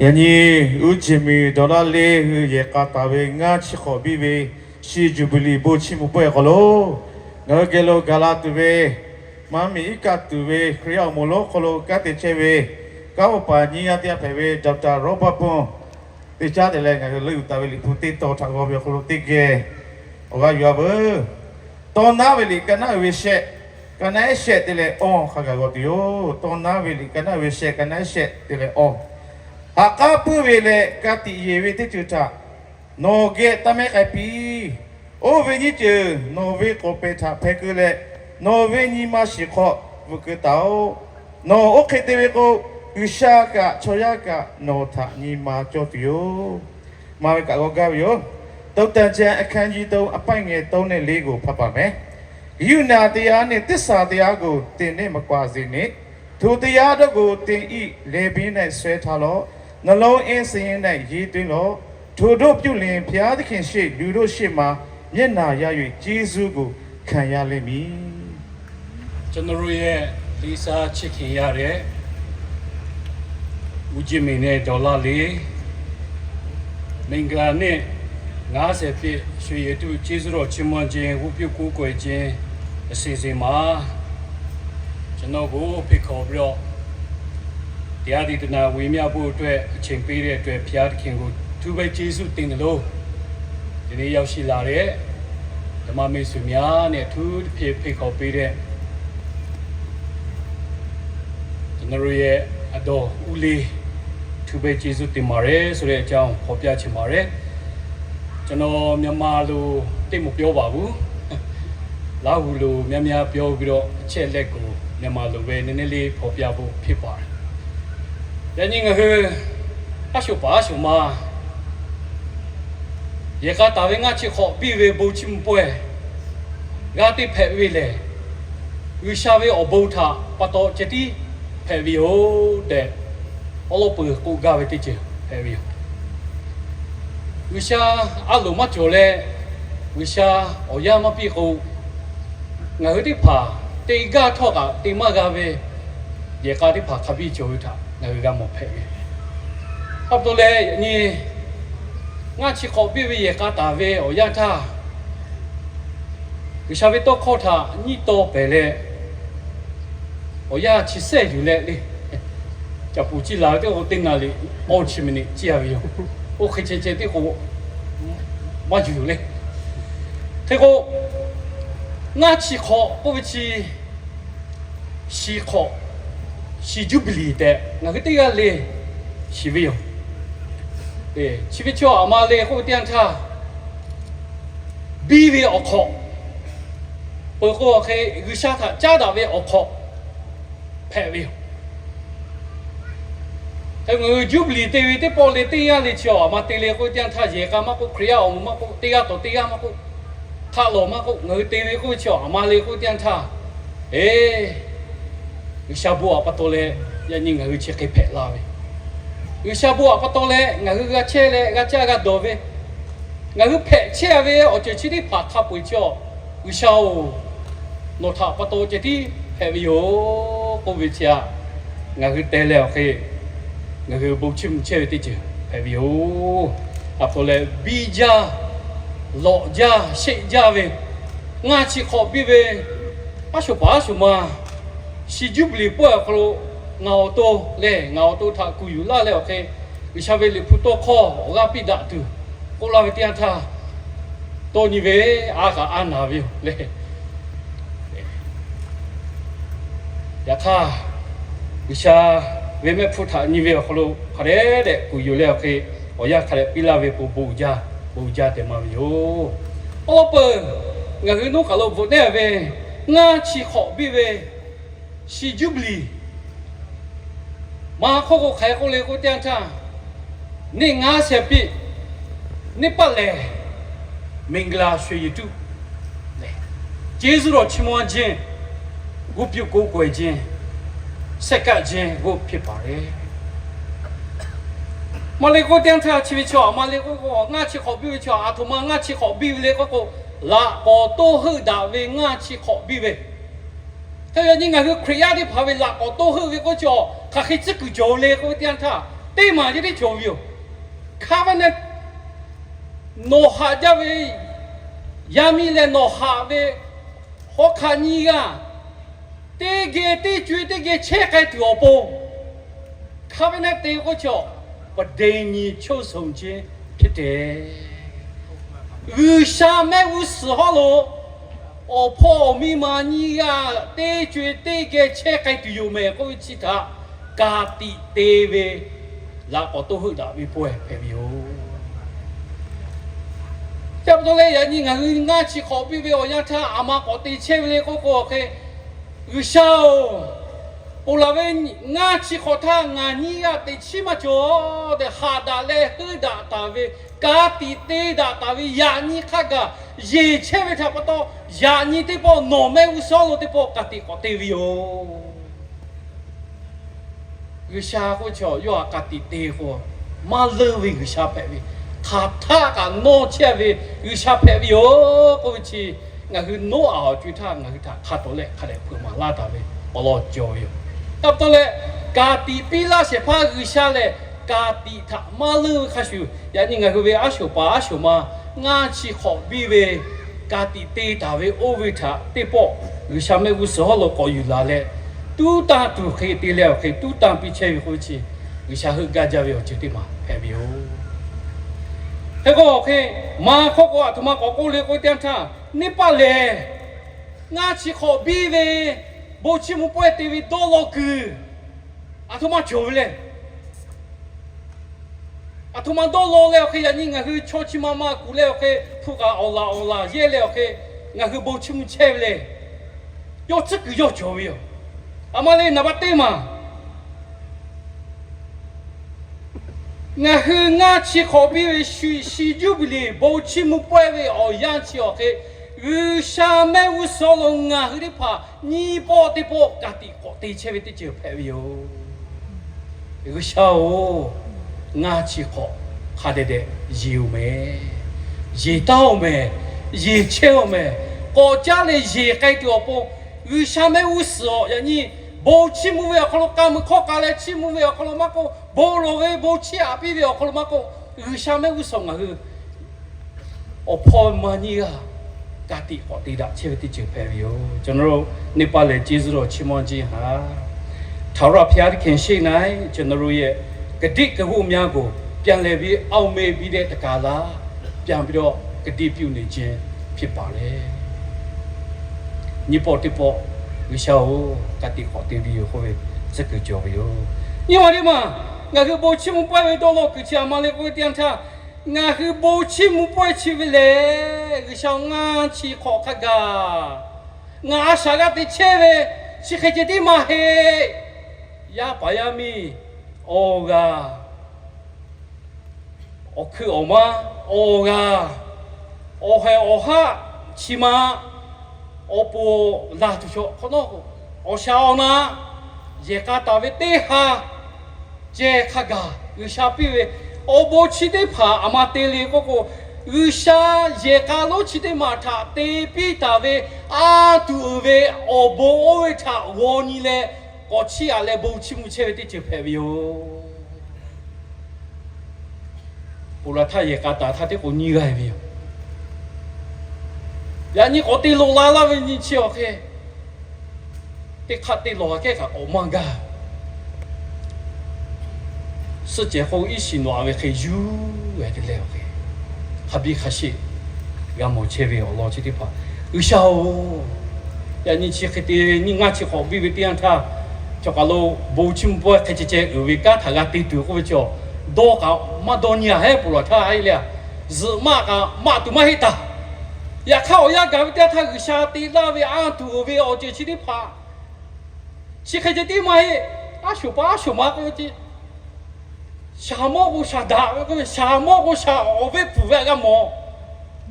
Yaꞈ nyi uˉ jeˬ miˬ dawˬ laˇ le hui yehˬ k'a taˍ ve ngaˇ chi hk'awꞈ biˇ ve shi jubilee bon chiˇ mvuh pawehˇ awˬ hk'aw lo, ngaˬ hui geh lo gaˬ la tuˬ ve maˇ miˬ iˉ kaˆ tuˬ ve Hkriꞈ yaˇ awˬ moˍ lonˉ hk'aw lo kanˉ te chehˇ ve kanˉ paˍ nyiˇ yaˇ teˇ g'aˇ hpehꞈ ve Doctor Robert Boone teˇ caˉ te leh ngaˬ hui leuˆ yuˬ taˍ ve Liꞈ hpu teˇ tawn htaꞈ g'aw ve awˬ hk'aw lo teˇ geh awˬ g'aˇ yuˬ-a veuˬ. Tawˇ naˉ ve liꞈ ka naˉ uiˍ ve shehˆ, ka naˉ ehˉ shehˆ te leh awˇ hk'a gaˬ g'aw tuˬ yoˬ. Tawˇ naˉ ve liꞈ ka naˉ uiˍ ve shehˆ, ka naˉ ehˉ shehˆ te leh awˇ. Ha k'aˉ puiˉ ve leh ka tiꞈ yeˬ ve teˇ ceuˬ htaꞈ nawˬ geh taˇ mehˉ k'ai piˇ. Oˇ ve nyiˇ ceuˬ nawˬ ve k'awˍ pehˍ htaꞈ hpeh keu leh, nawˬ ve nyi ma shiˍ hk'aw bvuhꞈ keu taˍ-oꞈ. Nawˬ oˇ hk'e te ve k'o, G'uiˬsha kaꞈ chaw yaˇ kaꞈ nawˬ htaꞈ nyi ma cawˇ tuˬ yoˬ. Maˇ ve kaꞈ g'aw gaˇ ve yoˬ. သုတ်တန်ကျမ်း အခန်းကြီးသုံး အပိုဒ်ငယ် သုံးနဲ့လေးကို ဖတ်ပါမယ်။ ကရုဏာတရားနှင့် သစ္စာတရားကို သင်နှင့်မကွာစေနှင့်။ ထိုတရားတို့ကို သင်၏လည်ပင်း၌ ဆွဲထားလော့။ နှလုံးအင်းစာရင်း၌ ရေးသွင်းလော့။ ထိုသို့ပြုလျှင် ဘုရားသခင်ရှေ့၊ လူတို့ရှေ့မှာ မျက်နှာရ၍ ကျေးဇူးကို ခံရလိမ့်မည်။ ကျွန်တော်တို့ရဲ့လေးစားချစ်ခင်ရတဲ့ ဦးကြီးမေနဲ့ ဒေါ်လှလေး မင်္ဂလာနှစ်ငါးဆယ်ပြည့် ရွှေရတုကျေးဇူးတော်ချီးမွမ်းခြင်း ဝတ်ပြုကိုးကွယ်ခြင်းအစီအစဉ်မှာ ကျွန်တော်ကိုဖိတ်ခေါ်ပြီးတော့ တရားဒေသနာဝေမျှဖို့အတွက် အချိန်ပေးတဲ့အတွက် ဘုရားသခင်ကို အထူးပဲကျေးဇူးတင်သလို ဒီနေ့ရောက်ရှိလာတဲ့ ဓမ္မမိတ်ဆွေများနဲ့ အထူးသဖြင့်ဖိတ်ခေါ်ပေးတဲ့ ကျွန်တော်တို့ရဲ့အဒေါ်ဦးလေး အထူးပဲကျေးဇူးတင်ပါတယ်ဆိုတဲ့အကြောင်း ဖော်ပြချင်ပါတယ်။ ကျွန်တော်မြန်မာလိုသိပ်မပြောပါဘူး။ လားဟူလိုများများပြောပြီးတော့ အချက်အလက်ကို မြန်မာလိုပဲနည်းနည်းလေးဖော်ပြဖို့ဖြစ်ပါတယ်။ ယနေ့ငါတို့ အရှုပ်ပါရှုပ်မှာ ယဲကတာဝေငါချစ်ခေါ်ပြီးဝေဘိုချစ်မပွဲ g'a te hpehꞈ ve lehˬ, G'uiˬsha ve awˬ bon htaꞈ pa taw ceh tiˉ hpehꞈ ve yoˬ tehꞈ, awˉ lawˉ peuˬ k'oˆ gaˇ ve teˇ ceuˬ hpehꞈ ve yoˬ. G'uiˬsha a loˍ maˇ cawˬ leh, G'uiˬsha awˬ yanˇ maˇ piˇ k'o, ngaˬ hui teˇ hpaˍ te gaˇ htawˇ kaꞈ te maˇ g'a ve yehˬ k'a teˇ hpaˍ hk'a biˇ cawˬ ve htaꞈ ngaˬ hui g'a mawˬ hpehꞈ ve. Aˬ pa taw leh yaꞈ nyi ngaˇ chi hk'awꞈ biˇ ve yehˬ k'a taˍ ve awˬ yanˇ htaˇ, G'uiˬsha ve tawˇ hkawˇ htaꞈ nyiˇ taw pehˍ leh, awˬ yanˇ chi sehˆ yuˬ leh le, caꞈ puˍ ciˇ laˬ ve teˇ k'o teˇ naˍ riˍ awˇ chi miˬ niꞈ ciˇ a ve yoˬ. Oˇ hk'e ceh ceh teˇ k'o maˇ yuˬ le. Hk'e k'o, ngaˇ chi hk'awꞈ k'oˆ ve chi, shi hk'awꞈ, shi juˇbiˍliˍ tehꞈ ngaˬ hui teˇ g'aˇ le shiˍ ve yoˬ. Chi ve chaw aˬ ma le k'oˆ ve teˇ yanˇ htaˇ, biˇ ve awˬ hk'awꞈ, peuˬ k'o hk'e G'uiˬsha htaꞈ caˉ daꞈ ve awˬ hk'awꞈ hpehꞈ ve yoˬ. Hk'e ngaˬ hui juˇbiˍliˍ te ve teˇ pawˆ le teˇ g'aˇ le chi aˬ ma te le k'oˆ ve teˇ yanˇ htaˇ, yehˬ k'a maˇ k'oˆ, Hkriꞈ yaˇ awˬ moˍ maˇ k'oˆ, teˇ g'aˇ tawˍ teˇ g'aˇ maˇ k'oˆ, hk'a lawˬ maˇ k'oˆ, ngaˬ hui te ve k'oˆ ve chi aˬ ma le k'oˆ ve teˇ yanˇ htaˇ, eˬ, G'uiˬsha bon aꞈ pa taw leh yaꞈ nyi ngaˬ hui chi hk'e hpehꞈ la ve. G'uiˬsha bon aꞈ pa taw leh ngaˬ hui g'a chehˇ leh g'a caˇ g'a dawˬ ve, ngaˬ hui hpehꞈ chehˇ ve awˬ ceuˬ chi teˇ hpaˍ hk'a peu-eˬ chi aw, G'uiˬsha-oˬ, nawˬ htaꞈ pa taw ceh tiˉ hpehꞈ ve yoˬ k'oˆ ve chi aꞈ, ngaˬ hui te leh awˬ hk'e ngaˬ hui bon chiˇ mvuh chehˇ ve teˇ ceuˬ hpehꞈ ve yoˬ. Aˬ pa taw leh biˇ jaˇ, lawꞈ jaˇ, sheˆ jaˇ ve, ngaˇ chi hk'awꞈ biˇ ve, aˉ shoˍ paˍ aˉ shoˍ ma, shi juˇbiˍliˍ pawehˇ awˬ hk'aw lo ngaˬ awˬ to lehˬ ngaˬ awˬ to htaꞈ kuˬ yuˬ laˇ leh awˬ hk'e, G'uiˬsha ve Liꞈ hpu tawˇ hkawˇ awˬ g'aˇ piˇ daꞈ tuˬ k'oˆ laˇ ve teˇ yanˇ htaˇ, tawˇ nyi ve a kaꞈ a naˍ ve yoˬ le. Yaꞈ hk'aˇ, G'uiˬsha ve mehˆ hpfuhˇ htaꞈ nyi ve awˬ hk'aw lo hk'a dehꞈ dehꞈ kuˬ yuˬ leh awˬ hk'e, awˬ yanˇ hk'a dehꞈ piˇ laˇ ve k'o, bon uiˍ jaˇ, bon uiˍ jaˇ tehꞈ maˇ ve yoˬ. Awˬ lawn peuˬ, ngaˬ hui nuˇ kaˬ lo bvuhꞈ neˉ ve, ngaˇ chi hk'awꞈ biˇ ve shi juˇbiˍliˍ maˇ hk'oˆ k'o hk'aˬ hk'e k'oˆ le k'oˆ ve teˇ yanˇ htaˇ, neˇ ngaˇ sheh piˇ, neˇ paˆ lehˬ, မင်္ဂလာရွှေရတု ကျေးဇူးတော်ချီးမွမ်းခြင်း ဝတ်ပြုကိုးကွယ်ခြင်း ဆက်ကပ်ခြင်းကိုဖြစ်ပါတယ်. Maˇ le k'oˆ ve teˇ yanˇ htaˇ chi ve chaw aˬ ma le k'oˆ k'o, ngaˇ chi hk'awꞈ biˇ ve chaw aˬ htoꞈ ma ngaˇ chi hk'awꞈ biˇ ve le k'oˆ k'o, laꞈ k'awꞈ toˇ heuˆ daꞈ ve ngaˇ chi hk'awꞈ biˇ ve. Hk'e yaꞈ nyi ngaˬ hui Hkriꞈ yaˇ teˇ hpaˍ ve laꞈ k'awꞈ toˇ heuˆ ve k'oˆ ve chi aˬ hk'aˬ hk'e tcuhˉ kuiˬ cawˬ le k'oˆ ve teˇ yanˇ htaˇ, teˇ maˬ ceh tiˉ cawˬ ve yoˬ. Hk'a ve ne, nawˬ haꞈ jaˇ ve yaˇ miˇ leh nawˬ haꞈ ve hawˉ hk'aˆ nyiˇ g'aˇ, teˇ geh teˇ co-e teˇ geh chehˇ k'ai tuˬ awˬ pon, hk'a ve ne te k'oˆ chaw, ပဋိညာဉ်ချုပ်ဆိုခြင်းဖြစ်တယ်. G'uiˬsha mehˆ g'uˇ suhˍ hawˉ lo awˬ hpawˇ awˬ miˇ ma nyiˇ g'aˇ teˇ co-e teˇ geh chehˇ k'ai tuˬ yoˬ mehˍ k'oˆ ve chi htaꞈ ka tiꞈ te ve laꞈ k'awꞈ toˇ heuˆ daꞈ ve pawehˇ hpehꞈ ve yoˬ. Chi pa taw leh yaꞈ nyi ngaˬ hui ngaˇ chi hk'awꞈ piˇ ve awˬ yanˇ htaˇ aˬ ma k'awꞈ te chehˇ ve le k'oˆ k'o hk'e, G'uiˬsha-oˬ, ponˬ laˬ ve ngaˇ chi hk'awꞈ htaˇ ngaˬ nyiˇ g'aˇ teꞈ chiˉ maˇ cawˬ tehꞈ haꞈ daꞈ leh heuˆ daꞈ taˍ ve, ka tiꞈ te daꞈ taˍ ve yaꞈ nyi hk'a gaˬ yeˬ chehˇ ve htaꞈ pa taw, yaꞈ nyi teˇ pawˆ nawˬ mehˆ g'uˇ suhˍ lo teˇ pawˆ ka tiꞈ k'awꞈ te ve yoˬ. G'uiˬsha k'oˆ ve chaw yawˇ htaꞈ ka tiꞈ te k'o, maˇ leunˇ ve G'uiˬsha hpehꞈ ve, hk'aˬ htaˆ kaꞈ nawˇ chehˇ ve G'uiˬsha hpehꞈ ve yoˬ k'oˆ ve chi, ngaˬ hui Noˉaꞈ awˬ co-e htaˇ ngaˬ hui htaꞈ hk'a tawˍ leh hk'a dehꞈ hpeuꞈ maˍ laˇ taˍ ve awˬ lawn cawˬ ve yoˬ. Chi pa taw leh, ka tiꞈ piˇ laˇ shehˍ hpaˇ G'uiˬsha lehˬ, ka tiꞈ htaꞈ maˇ leunˇ ve hk'a shuˍ, yaꞈ nyi ngaˬ hui ve aˉ shoˍ paˍ aˉ shoˍ ma ngaˇ chi hk'awꞈ biˇ ve ka tiꞈ te taˍ ve oˇ ve htaꞈ teˇ pawˆ G'uiˬsha mehˆ g'uˇ suhˍ hawˉ lo k'awꞈ yuˬ laˬ leh, tuˉ tanˇ tuˬ hk'e te leh awˬ hk'e tuˉ tanˇ piˇ chehˇ ve k'oˆ ve chi, G'uiˬsha heuˆ gaˇ jaˇ ve awˬ ceuˬ teˇ maˬ hpehꞈ ve yoˬ. Hk'e k'o awˬ hk'e, maˇ hk'oˆ k'o aˬ htoꞈ ma k'awꞈ k'oˆ le k'oˆ ve teˇ yanˇ htaˇ, neˇ paˆ lehˬ, ngaˇ chi hk'awꞈ biˇ ve bon chiˇ mvuh pawehˇ te ve dawˇ law kuiˬ aˬ htoꞈ ma cawˬ ve le. Aˬ htoꞈ ma dawˇ law leh awˬ hk'e yaꞈ nyi ngaˬ hui chaw chi ma ma kuˬ leh awˬ hk'e hpu kaꞈ awˬ laˬ awˬ laˬ yehˇ leh awˬ hk'e ngaˬ hui bon chiˇ mvuh chehˇ ve le. Yawˇ tcuhˉ kuiˬ yawˇ cawˬ ve yoˬ. Aˬ ma le naˍ baˆ teˇ maˬ ngaˬ hui ngaˇ chi hk'awꞈ biˇ ve shu shi juˇbiˍliˍ bon chiˇ mvuh pawehˇ ve awˬ yanˇ chi awˬ hk'e, G'uiˬsha mehˆ g'uˇ suhˍ lo ngaˬ hui teˇ hpaˍ nyiˇ pawˆ teˇ pawˆ ka tiꞈ k'awꞈ te chehˇ ve teˇ ceuˬ hpehꞈ ve yoˬ. G'uiˬsha-oˬ, ngaˇ chi hk'awꞈ hk'a dehꞈ dehꞈ yeˬ-oˬ mehˍ. Yeˬ taˉ-oˬ mehˍ. Yeˬ chehˇ-oˬ mehˍ. K'awꞈ caˉ leh yeˬ k'ai tuˬ awˬ pon, G'uiˬsha mehˆ g'uˇ suhˍ yaꞈ nyi bon chiˇ mvuh ve awˬ hk'aw lo k'a muiˬ hkawˇ k'a leh chiˇ mvuh ve awˬ hk'aw lo maˇ k'oˆ, bon lawˬ ve bon chiˇ aꞈ piˇ ve awˬ hk'aw lo maˇ k'oˆ, G'uiˬsha mehˆ g'uˇ suhˍ ngaˬ hui awˬ hpawˇ ma nyiˇ g'aˇ ka tiꞈ k'awꞈ te daꞈ chehˇ ve teˇ ceuˬ hpehꞈ ve yoˬ. ကျွန်တော်တို့ နှစ်ပတ်လည်ကျေးဇူးတော်ချီးမွမ်းခြင်းဟာ ထာဝရဘုရားသခင်ရှေ့၌ ကျွန်တော်တို့ရဲ့ ကတိကဝတ်များကို ပြန်လည်ပြီး အောက်မေ့ပြီးတဲ့တကယ်လား ပြန်ပြီးတော့ ကတိပြုနေခြင်းဖြစ်ပါတယ်။ Nyiˇ pawˆ teˇ pawˆ G'uiˬsha-oˬ, ka tiꞈ k'awꞈ te ve yoˬ k'oˆ ve tcuhˉ kuiˬ cawˬ ve yoˬ. Nyiˇ ma teˇ maˬ ngaˬ hui bon chiˇ mvuh pawehˇ ve dawˇ law kuiˬ chi aˬ ma le k'oˆ ve teˇ yanˇ htaˇ, ngaˬ hui bon chiˇ mvuh pawehˇ chi ve lehˬ, G'uiˬsha-oˬ, ngaˇ chi hk'awꞈ hk'a gaˬ ngaˬ a shaꞈ g'aˇ te chehˇ ve chi hk'e ceh tiˉ maˇ heˆ. Yaˇ paˍ yaˇ miˇ awˬ g'aˇ, awˬ hkui awˬ maˇ awˬ g'aˇ, awˬ haiˬ awˬ haˆ chi ma, awˬ pon laˬ tuˬ chaw hk'awꞈ nawˉ, awˬ shaˍ awˬ na yehˬ k'a taˍ ve teˇ ha ceh hk'a gaˬ G'uiˬsha piˇ ve awˬ bon chi teˇ hpaˍ aˬ ma te le k'oˆ k'o, G'uiˬsha yehˬ k'a lonˉ chi teˇ maˬ htaꞈ te piˇ taˍ ve a tuˬ uiˍ ve awˬ bon oˇ ve htaꞈ g'aw nyi leh k'awꞈ chiˇ aꞈ leh bon chiˇ mvuh chehˇ ve teˇ ceuˬ hpehꞈ ve yoˬ. Ponˬ laˬ htaˇ yehˬ k'a taˍ htaˇ teˇ k'o nyiˇ g'aˇ ve yoˬ. Yaꞈ nyi k'awꞈ te lo la laˇ ve nyi chi awˬ hk'e, teˇ hk'aˆ teˇ lawˬ kehˉ kaꞈ k'awꞈ maˇ gaˇ. Suhˆ cehˬ hk'oˆ iˉ shiˍ nawꞈ-a ve hk'e yuˬ-e te leh awˬ hk'e, hk'a biˇ hk'a sheˆ g'a mawˬ chehˇ ve awˬ lawn chi teˇ hpaˍ, G'uiˬsha-oˬ, yaꞈ nyi chi hk'e te nyiˇ ngaˇ chi hk'awꞈ biˇ ve teˇ yanˇ htaˇ, chaw kaˬ lo bon chiˇ mvuh pawehˇ hk'e ceh ceh uiˍ ve kanˉ htaꞈ g'a te tuˬ k'oˆ ve chaw, dawˇ kaꞈ maˇ dawˇ nyi-a heˉ ponˬ laˬ htaˇ a e le-a, zuhꞈ maˆ kaꞈ maˆ tuˬ maˇ heˆ taˍ. Yaꞈ hk'aˇ awˬ yanˇ gaˬ ve teˇ yanˇ htaˇ G'uiˬsha te laˇ ve a tuˬ uiˍ ve awˬ ceuˬ chi teˇ hpaˍ chi hk'e ceh tiˉ maˇ heˆ. Aˉ shoˍ paˍ aˉ shoˍ ma k'oˆ ve ce, shaˍ mawˇ k'o shaˍ daꞈ ve k'oˆ ve, shaˍ mawˇ k'o shaˍ awˬ veˆ pfuhˍ ve a g'a mawˬ.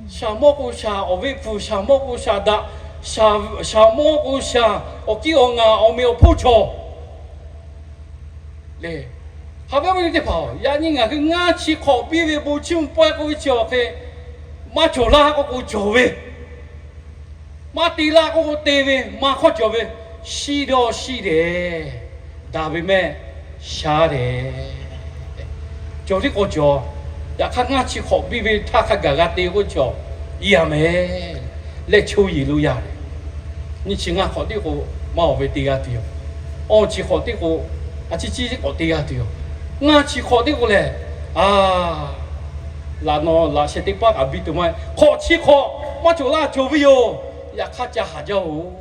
Shaˍ mawˇ k'o shaˍ awˬ veˆ pfuhˍ, shaˍ mawˇ k'o shaˍ daꞈ, shaˍ mawˇ k'o shaˍ awˬ kiˇ awˬ ngaˬ awˬ meꞈ awˬ hponˇ cawˬ le. Hk'a ve teˇ hpaˍ, yaꞈ nyi ngaˬ hui ngaˇ chi hk'awꞈ biˇ ve bon chiˇ mvuh pawehˇ k'oˆ ve chi awˬ hk'e, maˇ cawˬ laˇ k'oˆ k'o cawˬ ve, maˇ te laˇ k'oˆ k'o te ve, maˇ hk'awˇ cawˬ ve, ရှိတော့ရှိတယ်, ဒါပေမဲ့ ရှားတယ်. Cawˬ tiˉ k'o cawˬ. Yaꞈ hk'aˇ ngaˇ chi hk'awꞈ biˇ ve htaˇ hk'a gaˬ g'a te k'oˆ ve chaw, iˉ a meh, leh cho yeˬ lo yaˇ. Nyiˇ chi ngaˇ hk'awꞈ tiˉ k'o, maˇ awˬ ve te g'a tuˬ yoˬ. Awˇ chi hk'awꞈ tiˉ k'o, a ciˉ ciˉ k'awꞈ te g'a tuˬ yoˬ. Ngaˇ chi hk'awꞈ tiˉ k'o lehˬ, a, laꞈ naw laꞈ sheh teˇ paˉ kaꞈ biˇ tuˬ maˇ heˆ. Hk'awꞈ chi hk'awꞈ maˇ cawˬ laˇ cawˬ ve yoˬ. Yaꞈ hk'aˇ ca haˍ jaˇ oˬ.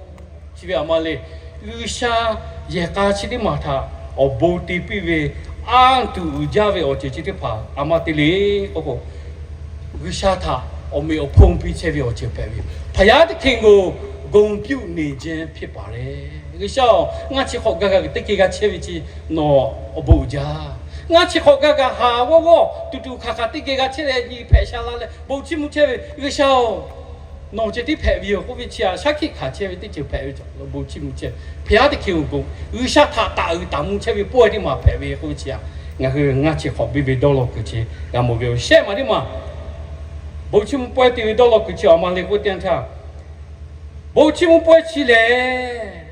Chi ve aˬ ma le, G'uiˬsha yehˬ k'a chi teˇ maˬ htaꞈ awˬ bon te piˇ ve, anˇ tuˬ uiˍ jaˇ ve awˬ ceuˬ chi teˇ hpaˍ aˬ ma te le k'oˆ k'o, G'uiˬsha htaꞈ awˬ meꞈ awˬ hponˇ piˇ chehˇ ve awˬ ceuˬ hpehꞈ ve yoˬ. ဘုရားသခင်ကို ဂုဏ်ပြုနေခြင်းဖြစ်ပါတယ်. G'uiˬsha-oˬ, ngaˇ chi hk'awꞈ gaˇ g'a teˇ geh g'a chehˇ ve chi nawˬ awˬ bon uiˍ jaˇ. Ngaˇ chi hk'awꞈ gaˇ g'a haˍ g'awˇ g'awˇ tuˬ tuˬ hk'aˬ hk'aˬ teˇ geh g'a chehˇ leh nyi hpehꞈ sha la leh bon chiˇ mvuh chehˇ ve G'uiˬsha-oˬ, nawˬ ceh tiˉ hpehꞈ ve yoˬ k'oˆ ve chi aꞈ shaˉ hkiˆ hkanˍ chehˇ ve teˇ ceuˬ hpehꞈ ve, bon chiˇ mvuh chehˇ ve ဘုရားသခင်ကို G'uiˬsha htaꞈ taˍ uiˍ taˍ mvuh chehˇ ve pawehˇ teˇ maˬ hpehꞈ ve k'oˆ ve chi aꞈ, ngaˬ hui ngaˇ chi hk'awꞈ biˇ ve dawˇ law kuiˬ chi g'a mawˬ ve yoˬ. Shehˆ maˬ teˇ maˬ bon chiˇ mvuh pawehˇ te ve dawˇ law kuiˬ chi aˬ ma le k'oˆ teˇ yanˇ htaˇ, bon chiˇ mvuh pawehˇ chi lehˬ,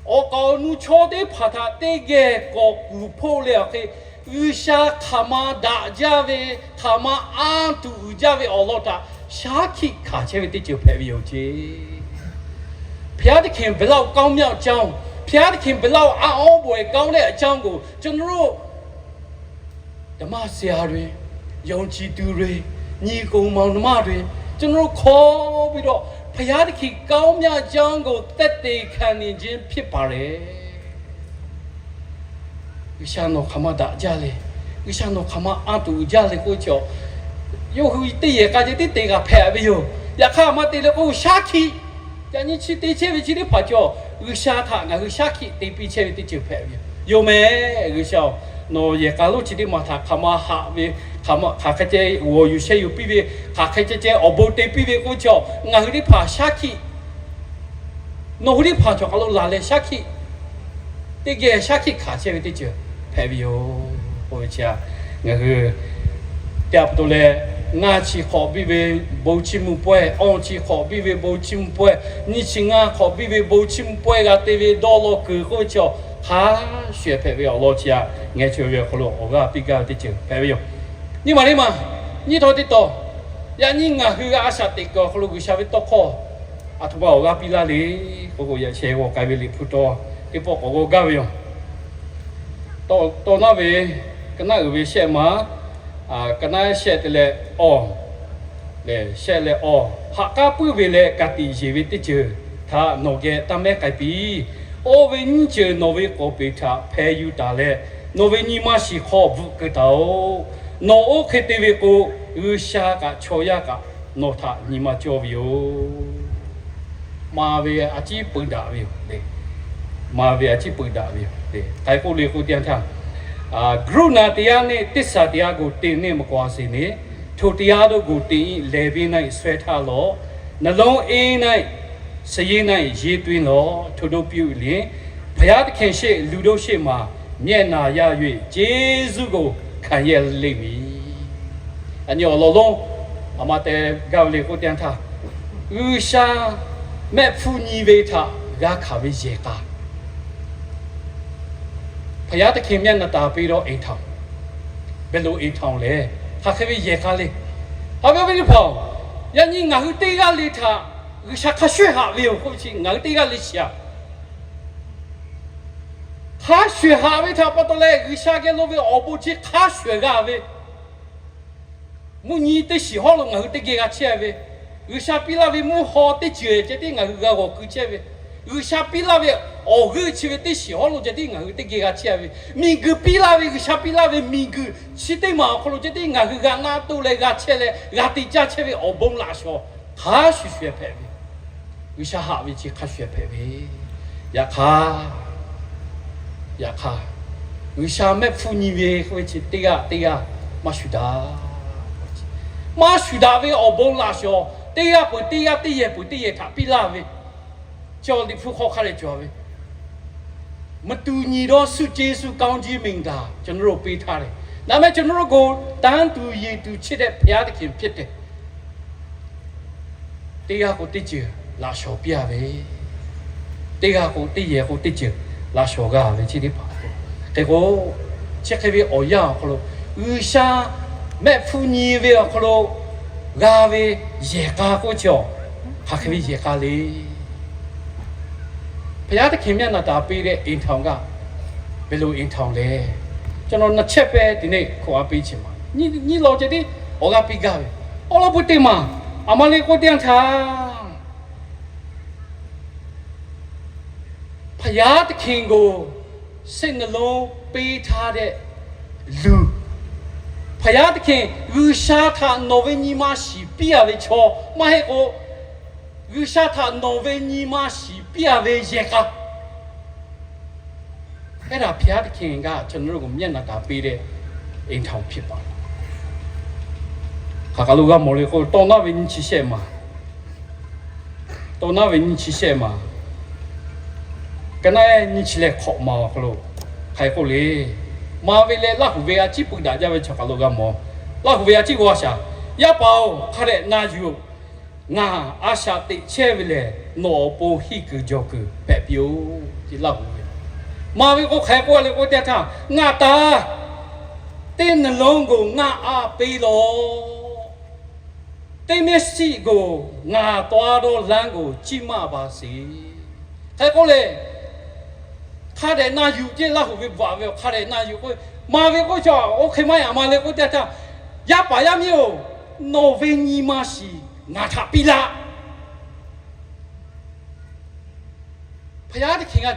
awˬ kaˍ awˬ nu chaw teˇ hpaˍ htaꞈ teˇ geh kawꞈ kuˬ hpoˆ leh awˬ hk'e, G'uiˬsha hk'aˬ ma daꞈ jaˇ ve, hk'aˬ ma anˇ tuˬ uiˍ jaˇ ve awˬ lawn htaꞈ shaˉ hkiˆ hkanˍ chehˇ ve teˇ ceuˬ hpehꞈ ve yoˬ ceˇ. ဘုရားသခင် ဘယ်လောက်ကောင်းမြတ်ကြောင်း၊ ဘုရားသခင် ဘယ်လောက်အံ့ဩဖွယ်ကောင်းတဲ့အကြောင်းကို ကျွန်တော်တို့ ဓမ္မဆရာတွေ၊ ယုံကြည်သူတွေ၊ ညီအစ်ကိုမောင်နှမတွေ၊ ကျွန်တော်တို့ခေါ်ပြီးတော့ ဘုရားသခင်ကောင်းမြတ်ကြောင်းကို သက်သေခံနေခြင်းဖြစ်ပါတယ်။ G'uiˬsha nawˬ hk'aˬ ma daꞈ jaˇ le. G'uiˬsha nawˬ hk'aˬ ma anˇ tuˬ uiˍ jaˇ le k'oˆ ve chaw, yawˇ hui teˇ yehˬ k'a ceh tiˉ te g'a hpehꞈ ve yoˬ. Yaꞈ hk'aˇ aˬ ma te le k'o shaˉ hkiˆ, yaꞈ nyi chi te chehˇ ve chi teˇ hpaˍ chaw, G'uiˬsha htaꞈ ngaˬ hui shaˉ hkiˆ te piˇ chehˇ ve teˇ ceuˬ hpehꞈ ve yoˬ. Yoˬ meh, G'uiˬsha-oˬ, nawˬ yehˬ k'a lonˉ chi teˇ maˬ htaꞈ hk'aˬ ma haꞈ ve, hk'aˬ hk'e ceh g'awˬ yuˬ sheh yuˬ piˇ ve, hk'aˬ hk'e ceh ceh awˬ bon te piˇ ve k'oˆ ve chaw, ngaˬ hui teˇ hpaˍ shaˉ hkiˆ nawˬ hui teˇ hpaˍ chaw hk'aˬ lo laˬ leh shaˉ hkiˆ, teˇ geh shaˉ hkiˆ hkanˍ chehˇ ve teˇ ceuˬ hpehꞈ ve yoˬ k'oˆ ve chi aꞈ, ngaˬ hui teˇ a pa taw leh, ngaˇ chi hk'awꞈ biˇ ve bon chiˇ mvuh pawehˇ, awˇ chi hk'awꞈ biˇ ve bon chiˇ mvuh pawehˇ, nyiˇ chi ngaˇ hk'awꞈ biˇ ve bon chiˇ mvuh pawehˇ g'a te ve dawˇ law kuiˬ k'oˆ ve chi aꞈ, hk'a shuˍ shuˍ hpehꞈ ve awˬ lawn chi aꞈ, ngeh chaweh ve awˬ hk'aw lo awˬ g'aˇ piˇ gaˇ ve teˇ ceuˬ hpehꞈ ve yoˬ. Nyiˇ maˬ teˇ maˬ, nyiˇ htawˇ teˇ taw, yaꞈ nyi ngaˬ hui g'a a shaꞈ teꞈ kuiˬ awˬ hk'aw lo G'uiˬsha ve tawˇ hkawˇ aˬ htoꞈ ma awˬ g'aˇ piˇ laˇ le k'oˆ k'o, yaꞈ sheh g'awˬ k'ai ve Liꞈ hpu taw teˇ pawˆ k'awꞈ g'awˇ gaˇ ve yoˬ. Tawˇ naˉ ve, ka naˉ uiˍ ve shehˆ maˬ, ka naˉ shehˆ te leh awˬ lehˬ shehˆ leh awˬ, haꞈ k'aˉ puiˉ ve leh ka tiꞈ yeˬ ve teˇ ceuˬ htaꞈ nawˬ geh taˇ mehˉ k'ai piˇ. Oˇ ve nyiˇ ceuˬ nawˬ ve k'awˍ peˍ htaꞈ hpeh yuˬ taˍ leh, nawˬ ve nyi ma shiˍ hk'aw bvuhꞈ keu taˍ-oꞈ. Nawˬ oˇ hk'e te ve k'o, G'uiˬsha kaꞈ chaw yaˇ kaꞈ nawˬ htaꞈ nyi ma cawˇ ve yoˬ. Maˍ ve a ciˉ peu daꞈ ve yoˬ le. Maˍ ve a ciˉ peu daꞈ ve yoˬ le. K'ai k'oˆ le k'oˆ teˇ yanˇ htaˇ, ကရုဏာတရားနှင့် သစ္စာတရားကို သင်နှင့်မကွာစေနှင့်။ ထိုတရားတို့ကို သင်၏လည်ပင်း၌ ဆွဲထားလော့။ နှလုံးအင်း၌ စာရင်း၌ ရေးသွင်းလော့။ ထိုသို့ပြုလျှင် ဘုရားသခင်ရှေ့၊ လူတို့ရှေ့မှာ မျက်နှာရ၍ ကျေးဇူးကို ခံရလိမ့်မည်. Aˬ nyi awˬ lawn lonˉ aˬ ma te gaˇ ve le k'oˆ teˇ yanˇ htaˇ, G'uiˬsha mehˆ hpfuhˇ nyi ve htaꞈ g'a hkanˍ ve yehˬ k'a, ဘုရားသခင်မျက်နှာသာပြီးတော့ အိမ်ထောင်, ဘယ်လိုအိမ်ထောင်လဲ, hk'aˬ hk'e ve yehˬ k'a le. Haꞈ ve awˬ viˉ teˇ hpaˍ-oˬ, yaꞈ nyi ngaˬ hui teˇ g'aˇ le htaꞈ G'uiˬsha hk'a shuˍ haꞈ ve yoˬ k'oˆ ve chi ngaˬ hui teˇ g'aˇ le shiˍ-aꞈ. Hk'a shuˍ haꞈ ve htaꞈ pa taw leh G'uiˬsha geh lo ve awˬ bon chi hk'a shuˍ g'a ve, mvuhˇ nyi teˇ shiˍ hawˉ lo ngaˬ hui teˇ geh g'a chehˇ ve, G'uiˬsha piˇ laˇ ve mvuhˇ haw teˇ ceuˬ ceh tiˉ ngaˬ hui g'a g'awˬ keu chehˇ ve, G'uiˬsha piˇ laˇ ve awˬ g'euˆ chi ve teˇ shiˍ hawˉ lo ceh tiˉ ngaˬ hui teˇ geh g'a chehˇ ve, miˬguiˬ piˇ laˇ ve, G'uiˬsha piˇ laˇ ve miˬguiˬ chi teˇ maˬ awˬ hk'aw lo ceh tiˉ ngaˬ hui g'a naˆ toˆ leh g'a chehˇ leh g'a te caˇ chehˇ ve awˬ bon laꞈ shawnˍ hk'a shuˍ shuˍ hpehꞈ ve, G'uiˬsha haꞈ ve chi hk'a shuˍ hpehꞈ ve. Yaꞈ hk'aˇ, yaꞈ hk'aˇ, G'uiˬsha mehˆ hpfuhˇ nyi ve k'oˆ ve chi teˇ g'aˇ teˇ g'aˇ maˇ shuˍ daꞈ. Maˇ shuˍ daꞈ ve awˬ bon laꞈ shawnˍ teˇ g'aˇ peuˬ teˇ g'aˇ, teˇ yehˬ peuˬ teˇ yehˬ htaꞈ piˇ laˇ ve, chi awˬ Liꞈ hpu hk'aw hk'a leh cawˬ ve, မတူညီသော ဆုကျေးဇူး ကောင်းချီးမင်္ဂလာ ကျွန်တော်တို့ ပေးထားတယ်။ ဒါပေမဲ့ ကျွန်တော်တို့ကို တန်သူရည်သူ ချစ်တဲ့ ဘုရားသခင် ဖြစ်တယ်။ Teˇ g'aˇ k'o teˇ ceuˬ laꞈ shawnˍ piˇ-a ve, teˇ g'aˇ k'o teˇ yehˬ k'o teˇ ceuˬ laꞈ shawnˍ g'a ve chi teˇ hpaˍ. Hk'e k'o, Chi hk'e ve awˬ yanˇ awˬ hk'aw lo, G'uiˬsha mehˆ hpfuhˇ nyi ve awˬ hk'aw lo g'a ve yehˬ k'a k'oˆ chi a, hk'aˬ hk'e ve yehˬ k'a le. ဘုရားသခင်မျက်နှာသာပေးတဲ့ အိမ်ထောင်က ဘယ်လိုအိမ်ထောင်လဲ။ ကျွန်တော် နှစ်ချက်ပဲ ဒီနေ့ ခွန်အားပေးချင်ပါတယ်. Nyiˇ law ceh tiˉ awˬ g'aˇ piˇ gaˇ ve, awˬ lawn pui teˇ maˬ, aˬ ma le k'oˆ teˇ yanˇ htaˇ ဘုရားသခင်ကို စိတ်နှလုံးပေးထားတဲ့လူ၊ ဘုရားသခင် G'uiˬsha htaꞈ nawˬ ve nyi ma shiˍ piˇ-a ve chaw, maˇ heˆ k'o, G'uiˬsha htaꞈ nawˬ ve nyi ma shiˍ piˇ-a ve yehˬ k'a, အဲ့ဒါ ဘုရားသခင်က ကျွန်တော်တို့ကို မျက်နှာသာပေးတဲ့ အိမ်ထောင်ဖြစ်ပါတယ်. Hk'aˬ hk'aˬ lo g'a mawˬ le k'o, tawˇ naˉ ve nyiˇ chi shehˆ maˬ, tawˇ naˉ ve nyiˇ chi shehˆ maˬ, ka naˉ nyiˇ chi leh hk'awꞈ maˬ awˬ hk'aw lo hk'aˬ hk'e k'oˆ le. Ma ve leh Laˇ huˍ ve a ciˉ pui daꞈ jaˇ ve chaw hk'aˬ lo g'a mawˬ. Laˇ huˍ ve a ciˉ g'aw a shaˍ, Yaˇ paˍ-oˬ, hk'a dehꞈ na yuˬ-oˬ. Ngaˬ a shaꞈ teꞈ chehˇ ve lehˬ, nawˬ awˬ pon henˇ kuiˬ jawˬ kuiˬ hpehꞈ piˇ-oˬ, ce Laˇ huˍ ve. Ma ve k'o hk'aˬ hk'e k'oˆ le k'oˆ teˇ yanˇ htaˇ, ngaˬ taˍ, သင့်နှလုံးကို ငါ့အားပေးလော့။ သင့်မျက်စိကို ငါသွားသောလမ်းကို ကြည့်မှတ်ပါစေ. Hk'aˬ hk'e k'oˆ le, hk'a dehꞈ na yuˬ ce Laˇ huˍ ve bvuhꞈ ve, hk'a dehꞈ na yuˬ k'o, ma ve k'oˆ chaw, oˇ hk'e maˇ heˆ, aˬ ma le k'oˆ teˇ yanˇ htaˇ, Yaˇ paˍ yaˇ miˇ-oˬ, nawˬ ve nyi ma shiˍ ngaˬ htaꞈ piˇ laˇ. ဘုရားသခင်က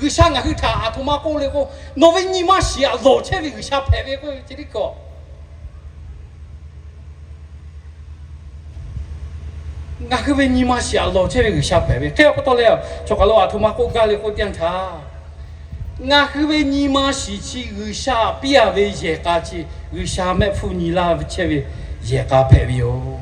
G'uiˬsha ngaˬ hui htaꞈ aˬ htoꞈ ma k'oˆ le k'o, nawˬ ve nyi ma shiˍ aꞈ lawˬ chehˇ ve G'uiˬsha hpehꞈ ve k'oˆ ve ce tiˉ kaꞈ, ngaˬ hui ve nyi ma shiˍ aꞈ lawˬ chehˇ ve G'uiˬsha hpehꞈ ve hk'e a pa taw leh, chaw hk'aˬ lo aˬ htoꞈ ma k'oˆ gaˇ le k'oˆ teˇ yanˇ htaˇ, ngaˬ hui ve nyi ma shiˍ chi G'uiˬsha piˇ-a ve yehˬ k'a chi, G'uiˬsha mehˆ hpfuhˇ nyi laˇ chehˇ ve yehˬ k'a hpehꞈ ve yoˬ.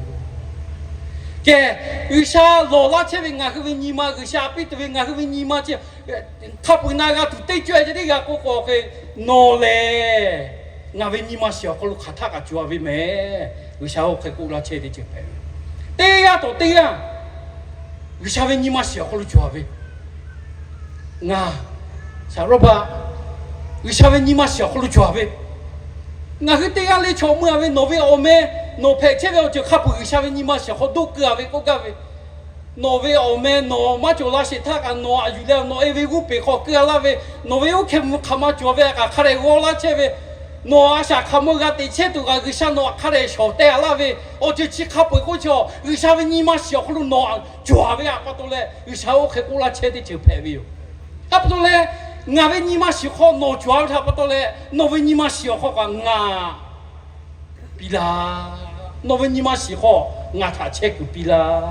Kehˬ, G'uiˬsha lawˬ laˇ chehˇ ve ngaˬ hui ve nyi ma, G'uiˬsha piˇ tuˬ ve ngaˬ hui ve nyi ma chi, hk'a peu-eˬ na g'a tuˬ teˇ cawehˇ ce tiˉ g'a k'oˆ k'o hk'e, nawˬ lehˬ ngaˬ ve nyi ma shiˍ awˬ hk'aw lo hk'aˬ htaˆ kaꞈ cawˬ-a ve mehˍ. G'uiˬsha oˇ hk'e k'oˆ laˇ chehˇ teˇ ceuˬ hpehꞈ ve. Teˇ g'aˇ tawꞈ teˇ g'aˇ G'uiˬsha ve nyi ma shiˍ awˬ hk'aw lo cawˬ-a ve. Ngaˬ shaˍ rawˇ baˆ, G'uiˬsha ve nyi ma shiˍ awˬ hk'aw lo cawˬ-a ve. Ngaˬ hui teˇ g'aˇ le chaw meuˇ-a ve, nawˬ ve awˬ meh, nawˬ hpehꞈ chehˇ ve awˬ ceuˬ hk'a peu-eˬ G'uiˬsha ve nyi ma shiˍ awˬ hk'aw doˆ keu-a ve k'oˆ gaˇ ve. Nawˬ ve awˬ meh nawˬ maˇ cawˬ la sheˍ htaˇ kaꞈ, nawˬ aꞈ yuˬ leh nawˬ e ve g'uˇ peˬ hk'aw keu-a laˇ ve, nawˬ ve oˇ hkeh mvuh hk'aˬ ma cawˬ ve htaꞈ kaꞈ hk'a dehꞈ g'aw laˇ chehˇ ve, nawˬ a shaꞈ hk'aˬ meuˇ g'a teꞈ chehˇ tuˬ kaꞈ G'uiˬsha nawˬ htaꞈ hk'a dehꞈ shawˍ teh-a laˇ ve, awˬ ceuˬ chi hk'a peu-eˬ k'oˆ chi, G'uiˬsha ve nyi ma shiˍ awˬ hk'aw lo nawˬ cawˬ-a ve htaꞈ pa taw leh, G'uiˬsha oˇ hk'e k'oˆ laˇ chehˇ teˇ ceuˬ hpehꞈ ve yoˬ. Hk'a pa taw leh, ngaˬ ve nyi ma shiˍ hk'aw nawˬ cawˬ-a ve htaꞈ pa taw leh, nawˬ ve nyi ma shiˍ awˬ hk'aw kaꞈ ngaˬ piˇ laˇ. Nawˬ ve nyi ma shiˍ hk'aw ngaˬ htaꞈ chehˇ kuiˬ piˇ laˇ.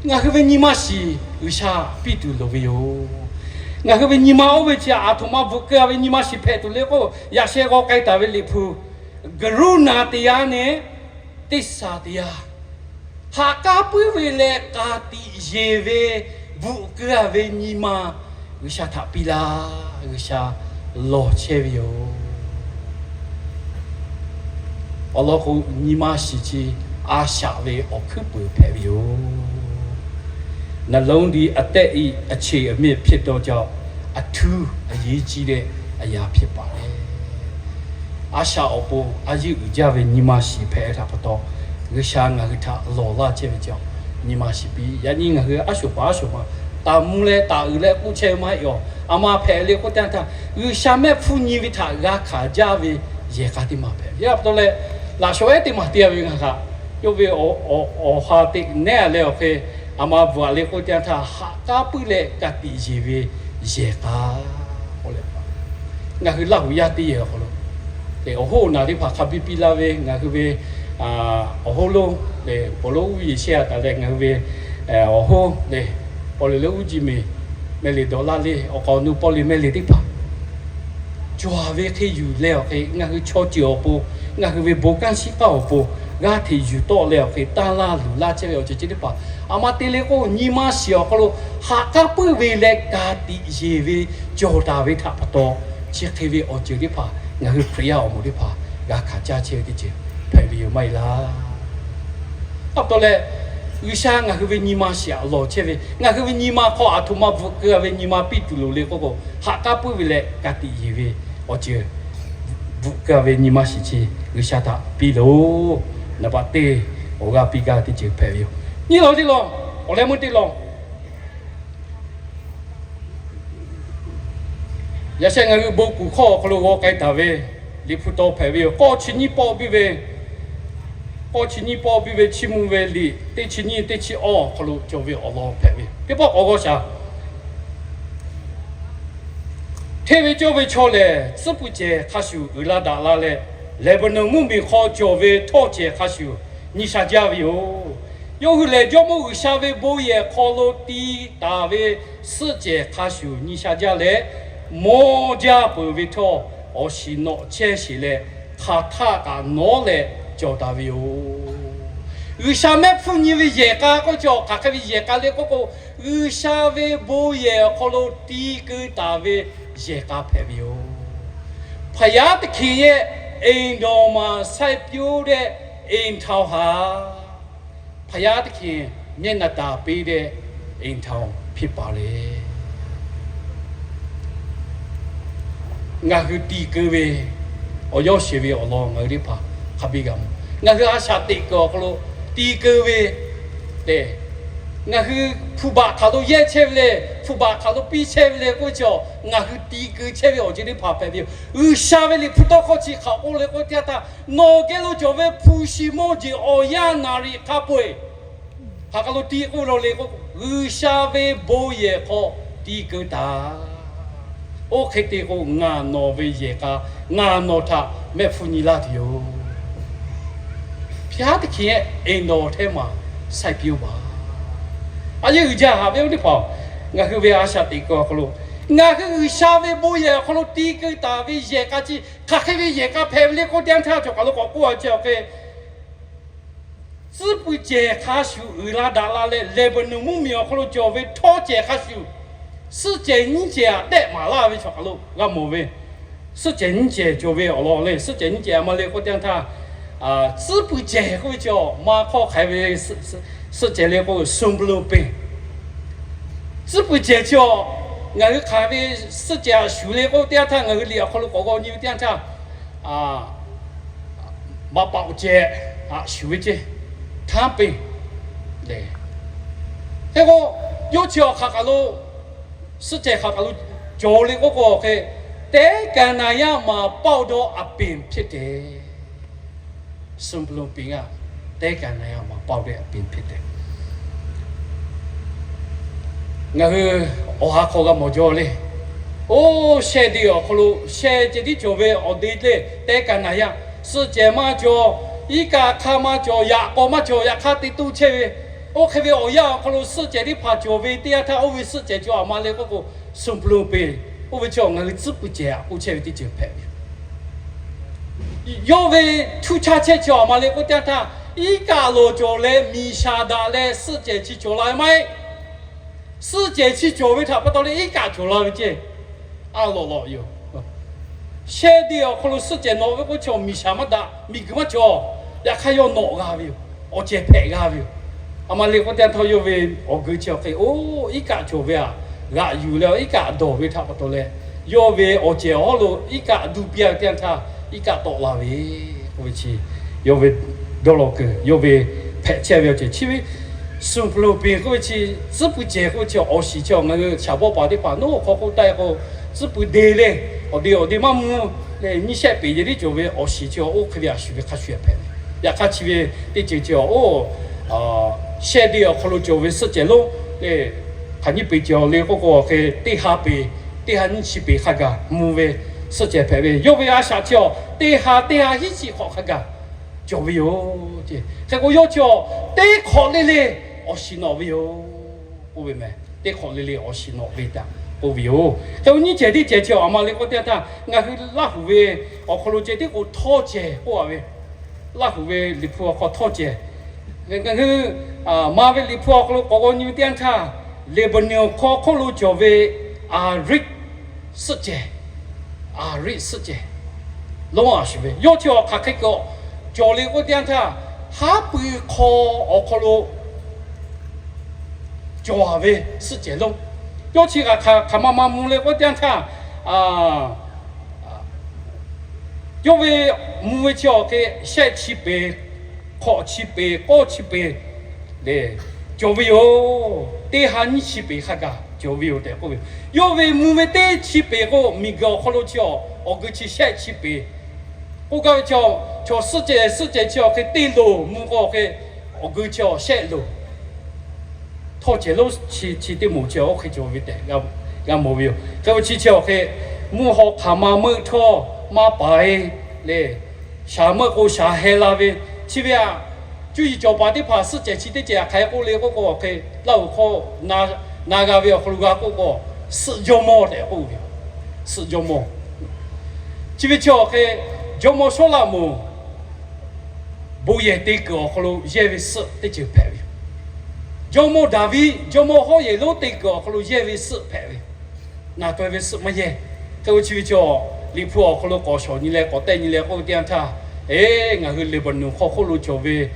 Ngaˬ hui ve nyi ma shiˍ G'uiˬsha piˇ tuˬ loˍ ve yoˬ. Ngaˬ hui ve nyi ma oˇ ve chi aˬ htoꞈ ma bvuhꞈ keu-a ve nyi ma shiˍ hpehꞈ tuˬ le k'o, yaꞈ sheh g'aw k'ai taˍ ve Liꞈ hpu กรุณาတရားနဲ့ သစ္စာတရား, ha k'aˉ puiˉ ve leh ka tiꞈ yeˬ ve bvuhꞈ keu-a ve nyi ma G'uiˬsha htaꞈ piˇ laˇ. G'uiˬsha lawˬ chehˇ ve yoˬ. Awˬ lawn k'o, nyi ma shiˍ chi a shaꞈ ve awˬ hkuiˉ puiˍ hpehꞈ ve yoˬ. နှလုံးသည် အသက်၏ အခြေအမြစ် ဖြစ်သောကြောင့် အထူးအရေးကြီးတဲ့ အရာဖြစ်ပါတယ်. A shaꞈ awˬ pon a yeˇ uiˍ jaˇ ve nyi ma shiˍ hpehꞈ ve htaꞈ pa taw, G'uiˬsha ngaˬ hui htaꞈ lawˬ laˇ chehˇ ve cawˬ nyi ma shiˍ piˇ. Yaꞈ nyi ngaˬ hui a shoˍ paˍ a shoˍ ma taˍ mvuh leh taˍ uiˍ leh k'oˆ chehˇ ve maˇ heˆ awˬ. A ma hpehꞈ le k'oˆ teˇ yanˇ htaˇ, G'uiˬsha mehˆ hpfuhˇ nyi ve htaꞈ g'a hkanˍ jaˇ ve yehˬ k'a teˇ maˬ hpehꞈ ve pa taw leh, laꞈ shawˍ ehˉ teˇ maˬ te-a ve ngaˬ htaꞈ yawˇ ve awˬ ha teꞈ nehˉ-a leh awˬ hk'e, a ma bvuhꞈ-a le k'oˆ teˇ yanˇ htaˇ, ha k'aˉ puiˉ leh ka tiꞈ yeˬ ve yehˬ k'a k'oˆ leh, ngaˬ hui Laˇ huˍ yaˇ teˇ yehˬ awˬ hk'aw lo, awˬ hoˉ awˬ naˬ teˇ hpaˍ hk'a biˇ piˇ laˇ ve, ngaˬ hui ve awˬ hoˉ lonˉ, paw lonˉ uˉ yeˬ shehˇ-a taˍ leh ngaˬ hui ve awˬ hoˉ le, paw le le uˉ ji miˬ mehˆ le dawˬ laˇ le, awˬ k'aw nu paw le mehˆ le teˇ hpaˍ cawˬ-a ve hk'e yuˬ leh awˬ hk'e, ngaˬ hui chaw ceuˬ awˬ pon, ngaˬ hui ve bon kanˉ shiˉ k'aˇ awˬ pon g'aˇ hteꞈ yuˬ tawˆ leh awˬ hk'e, tanˇ laˇ luˬ laˇ chehˇ ve awˬ ceuˬ chi teˇ hpaˍ, a ma te le k'o, nyi ma shiˍ awˬ hk'aw lo ha k'aˉ puiˉ ve leh ka tiꞈ yeˬ ve cawˬ taˍ ve htaꞈ pa taw, chi hk'e ve awˬ ceuˬ teˇ hpaˍ ngaˬ hui Hkriꞈ yaˇ awˬ moˍ teˇ hpaˍ g'a hkanˍ caˇ chehˇ ve teˇ ceuˬ hpehꞈ ve yoˬ maˇ heˆ laˇ. A pa taw leh, G'uiˬsha ngaˬ hui ve nyi ma shiˍ aꞈ lawˬ chehˇ ve, ngaˬ hui ve nyi ma hk'aw aˬ htoꞈ ma bvuhꞈ keu-a ve nyi ma piˇ tuˬ loˍ le k'oˆ k'o, ha k'aˉ puiˉ ve leh ka tiꞈ yeˬ ve awˬ ceuˬ bvuhꞈ keu-a ve nyi ma shiˍ chi G'uiˬsha htaꞈ piˇ loˬ. Naˍ baꞈ teˇ awˬ g'aˇ piˇ gaˇ teˇ ceuˬ hpehꞈ ve yoˬ. Nyiˇ lawˬ teˇ lawˬ, awˬ leh meuˇ teˇ lawˬ, yaꞈ sheh ngaˬ hui bon kuˬ hkawˇ awˬ hk'aw lo g'aw k'ai taˍ ve Liꞈ hpu taw hpehꞈ ve yoˬ. K'awˇ chi nyiˇ pawˆ biˇ ve, k'awˇ chi nyiˇ pawˆ biˇ ve chiˇ mvuh ve liꞈ teˇ chi nyiˇ teˇ chi awˇ awˬ hk'aw lo cawˬ ve awˬ lawn hpehꞈ ve yoˬ. Teˇ pawˆ k'awꞈ g'aw shaˍ. Hteˇ ve cawˇ ve chaw lehˬ, tcuhˉ puiˍ cehˬ hk'a shuˍ uiˍ la daꞈ la leh, Leˍbaˍnonˍ mvuhˇmiˬ hk'aw cawˬ ve htawˇ cehˬ hk'a shuˍ nyi sha jaˇ ve yoˬ. Yawˇ hui lehˬ, Jawˇmawˇ G'uiˬsha ve bon yehˬ hk'aw lo ti taˍ ve suhˆ cehˬ hk'a shuˍ nyi sha jaˇ leh, mawˇ jaˇ peuˬ ve htawˇ, awˬ shiˍ nawꞈ chehˇ sheˍ leh, hk'aˬ htaˆ kaꞈ nawˉ leh cawˬ taˍ ve yoˬ. G'uiˬsha mehˆ hpfuhˇ nyi ve yehˬ k'a k'oˆ ve chi hk'aˬ hk'e ve yehˬ k'a le k'oˆ k'o, G'uiˬsha ve bon yehˬ awˬ hk'aw lo ti keu taˍ ve yehˬ k'a hpehꞈ ve yoˬ. พระเยซูคริสต์ အိမ်တော်မှာ စိုက်ပျိုးတဲ့ အိမ်ထောင်ဟာ ဘုရားသခင် မျက်နှာသာပေးတဲ့ အိမ်ထောင်ဖြစ်ပါတယ်. Ngaˬ hui ti keu ve awˬ yawˇ sheˍ ve awˬ lawn ngaˬ hui teˇ hpaˍ hk'a biˇ g'a mawˬ. Ngaˬ hui a shaꞈ teꞈ kuiˬ awˬ hk'aw lo ti keu ve tehꞈ, ngaˬ hui hpu baꞈ hk'aˬ lo yehˇ chehˇ ve le, hpu baꞈ hk'aˬ lo piˇ chehˇ ve le k'oˆ ve chi, ngaˬ hui ti keu chehˇ ve awˬ ceuˬ teˇ hpaˍ hpehꞈ ve yoˬ. G'uiˬsha ve Liꞈ hpu tawˇ hkawˇ chi hk'aˬ k'oˆ le k'oˆ teˇ yanˇ htaˇ, nawˬ geh lo cawˬ ve hpu shi mawˇ jeˬ awˬ yanˇ naˍ riˍ hk'a peu-eˬ hk'aˬ hk'aˬ lo ti k'oˆ ve law le k'o, G'uiˬsha ve bon yehˬ hk'aw ti keu taˍ. Oˇ hk'e te k'o, ngaˬ nawˬ ve yehˬ k'a, ngaˬ nawˬ htaꞈ mehˆ hpfuhˇ nyi laˇ tuˬ yoˬ. พระเยซูคริสต์ အိမ်တော်ထဲမှာ စိုက်ပျိုးပါ. A yeˇ uiˍ jaˇ haꞈ ve oˇ teˇ hpaˍ, ngaˬ hui ve a shaꞈ teꞈ kuiˬ awˬ hk'aw lo, ngaˬ hui G'uiˬsha ve bon yehˬ awˬ hk'aw lo ti keu taˍ ve yehˬ k'a chi hk'aˬ hk'e ve yehˬ k'a hpehꞈ ve le k'oˆ teˇ yanˇ htaˇ, cawˬ kaˬ lo k'awꞈ k'oˆ a chi awˬ hk'e, tcuhˉ puiˍ cehˬ hk'a shuˍ uiˍ la daꞈ la leh, Leˍbaˍnonˍ mvuhˇmiˬ awˬ hk'aw lo cawˬ ve htawˇ cehˬ hk'a shuˍ, suhˆ cehˬ nyiˇ cehˬ aꞈ tehˆ maˍ laˇ ve cawˬ kaˬ lo g'a mawˬ ve. Suhˆ cehˬ nyiˇ cehˬ cawˬ ve awˬ lawn le, suhˆ cehˬ nyiˇ cehˬ a ma le k'oˆ teˇ yanˇ htaˇ, tcuhˉ puiˍ cehˬ k'oˆ ve chi awˬ ma hk'aw hk'aˬ hk'e ve suhˆ cehˬ le k'oˆ ve ทรงพระเนตร Tcuhˉ puiˍ cehˬ chi awˬ, ngaˬ hui hk'aˬ ve suhˆ cehˬ aꞈ shuˍ le k'oˆ teˇ yanˇ htaˇ, ngaˬ hui liꞈ awˬ hk'aw lo k'awꞈ g'aw nyi ve teˇ yanˇ htaˇ, บัตรเป่าแจก aꞈ shuˍ ve ceˇ, ทรัพย์ le. Hk'e k'o, yawˇ chi awˬ hk'aˬ kaˬ lo, suhˆ cehˬ hk'aˬ kaˬ lo cawˬ le k'oˆ k'o hk'e, တဲကန္တာရ မှာ ပေါက်သောအပင်ဖြစ်တယ်. စွန်ပလွံပင်က တဲကန္တာရ မှာ ပေါက်တဲ့အပင်ဖြစ်တယ်. Ngaˬ hui awˬ ha hk'aw g'a mawˬ jaw le. Oˇ shehˆ de awˬ hk'aw lo shehˆ ceh tiˉ cawˬ ve awˬ de le, တဲကန္တာရ, suhˆ cehˬ maˇ cawˬ, iˉ kaˆ hk'aˇ maˇ cawˬ, yaꞈ k'aw maˇ cawˬ, yaꞈ hk'aˇ te toˇ chehˇ ve. Oˇ hk'e ve awˬ yanˇ awˬ hk'aw lo suhˆ cehˬ teˇ hpaˍ cawˬ ve teˇ yanˇ htaˇ, oˇ ve suhˆ cehˬ cawˬ a ma le k'oˆ k'o, စွန်ပလွံပင်, oˇ ve chi awˬ ngaˬ hui tcuhˉ puiˍ cehˬ aꞈ k'oˆ chehˇ ve teˇ ceuˬ hpehꞈ ve. Yawˇ ve htuˇ chaˇ chehˇ chi awˬ a ma le k'oˆ teˇ yanˇ htaˇ, iˉ kaˆ lawˬ cawˬ leh miˬ shaˍ daꞈ leh suhˆ cehˬ chi cawˬ la ve maˇ heˆ. Suhˆ cehˬ chi cawˬ ve htaꞈ pa taw leh iˉ kaˆ cawˬ la ve ceˇ. A lawꞈ lawꞈ yoˬ. Shehˆ de awˬ hk'aw lo suhˆ cehˬ nawꞈ ve k'o chi awˬ miˬ shaˍ maˇ daꞈ, miˬ guiˬ maˇ cawˬ. Yaꞈ hk'aˇ yawˇ nawꞈ g'a ve yoˬ. Awˬ cehˬ hpehꞈ g'a ve yoˬ. A ma le k'oˆ teˇ yanˇ htaˇ yawˇ ve awˬ geu chi awˬ hk'e, oˇ iˉ kaˆ cawˬ ve aꞈ g'aꞈ yuˬ leh, iˉ kaˆ dawˬ ve htaꞈ pa taw leh, yawˇ ve awˬ cehˬ awˬ hawˉ lo iˉ kaˆ duˇ piˇ a ve teˇ yanˇ htaˇ, iˉ kaˆ tawˆ la ve k'oˆ ve chi, yawˇ ve dawˇ law kuiˬ, yawˇ ve hpehꞈ chehˇ ve awˬ cehˬ chi ve, suhˆ pui loˬ peˬ k'oˆ ve chi, tcuhˉ pui cehˬ k'oˆ ve chi awˬ shiˍ chi awˬ ngaˬ hui shaˍ bawˆ paˍ teˇ hpaˍ nawˉ hk'aw k'oˆ taˆ-e k'o, tcuhˉ pui de le, awˬ de awˬ de maˇ mvuh le, nyiˇ shehˆ peˍ yehˬ tiˉ cawˬ ve awˬ shiˍ chi awˬ oˇ hk'e ve a shuˍ ve hk'a shuˍ hpehꞈ ve. Yaꞈ hk'aˇ chi ve teˇ ceuˬ chi awˬ oˇ shehˆ de awˬ hk'aw lo cawˬ ve suhˆ cehˬ lonˉ le, hk'aˬ nyiˇ peˍ cawˬ le k'oˆ k'o, hk'e teˇ ha peˍ, teˇ ha nyiˇ chi peˍ hk'a gaˬ mvuh ve suhˆ cehˬ hpehꞈ ve. Yawˇ ve a shaꞈ chi awˬ teˇ ha, teˇ ha hiˉ chi hk'awꞈ hk'a gaˬ cawˬ ve yoˬ. Hk'e k'o, yawˇ chi awˬ teˇ hk'awꞈ le le awˬ shiˍ nawꞈ ve yoˬ k'oˆ ve meh. Teˇ hk'awꞈ le le awˬ shiˍ nawꞈ ve htaꞈ k'oˆ ve yoˬ. Hk'e k'o, nyiˇ cehˬ teˇ cehˬ chi awˬ a ma le k'oˆ teˇ yanˇ htaˇ, ngaˬ hui Laˇ huˍ ve awˬ hk'aw lo ceh tiˉ k'o htawˇ cehˬ k'oˆ a ve, Laˇ huˍ ve Liꞈ hpu awˬ hk'aw htawˇ cehˬ. Ngaˬ hui ma ve Liꞈ hpu awˬ hk'aw lo k'awꞈ g'aw nyi ve teˇ yanˇ htaˇ, Leˍbaˍnonˍ hk'aw hk'oˆ lo cawˬ ve aˍriˆ suhˆ cehˬ, aˍriˆ suhˆ cehˬ lonˉ a shuˍ ve, yawˇ chi awˬ hk'aˬ hk'e kaꞈ cawˬ le k'oˆ teˇ yanˇ htaˇ, haˉ pui hk'aw awˬ hk'aw lo cawˬ ve suhˆ cehˬ lonˉ. Yawˇ chi kaꞈ hk'aˬ ma ma mvuh le k'oˆ teˇ yanˇ htaˇ, yawˇ ve mvuh ve chi awˬ hk'e shehˆ chi peˍ, hk'awꞈ chi peˍ, k'awˇ chi peˍ le cawˬ ve yoˬ. Teˇ ha nyiˇ chi peˍ hk'a gaˬ cawˬ ve yoˬ tehꞈ k'oˆ ve. Yawˇ ve mvuh ve teˇ chi peˍ k'o, miˬguiˬ awˬ hk'aw lo chi awˬ, awˬ geu chi shehˆ chi peˍ k'oˆ gaˇ ve chi, chaw suhˆ cehˬ suhˆ cehˬ chi awˬ hk'e teˇ loˍ mvuh k'o hk'e, awˬ geu chi awˬ shehˆ loˍ htawˇ cehˬ lonˉ chi, chi teˇ moˍ chi oˇ hk'e cawˬ ve tehꞈ g'a mawˬ ve yoˬ. Hk'e ve chi chi awˬ hk'e, mvuhˇ haw hk'aˬ ma meuˆ htawˇ maˇ paˍ e le, shaˍ meuˆ k'o shaˍ heh la ve, chi ve aꞈ, cuˇ yiˍ cawˬ paˍ teˇ hpaˍ suhˆ cehˬ chi teˇ cehˬ hk'aˬ hk'e k'oˆ le k'oˆ k'o hk'e, laˇ oˍ hk'aw na g'a ve awˬ hk'aw lo g'a k'oˆ k'o, suhˆ jawˇmawˇ tehꞈ k'oˆ ve yoˬ. Suhˆ jawˇmawˇ. Chi ve chi awˬ hk'e, jawˇmawˇ Sawˉlaꞈmonˍ bon yehˬ te kuiˬ awˬ hk'aw lo yehˇ ve suhˆ teˇ ceuˬ hpehꞈ ve yoˬ. Jawˇmawˇ Daˍviˆ, jawˇmawˇ Hawˉyehˍlonˉ te kuiˬ awˬ hk'aw lo yehˇ ve suhˆ hpehꞈ ve yoˬ. Naˬ taweh ve suhˆ maˇ yehˇ. Hk'e ve chi ve chi, Liꞈ hpu awˬ hk'aw lo k'awꞈ shawˍ nyi leh k'awꞈ tehˆ nyi leh k'oˆ ve teˇ yanˇ htaˇ, eˬ, ngaˬ hui Leˍbaˍnonˍ hk'aw hk'oˆ lo cawˬ ve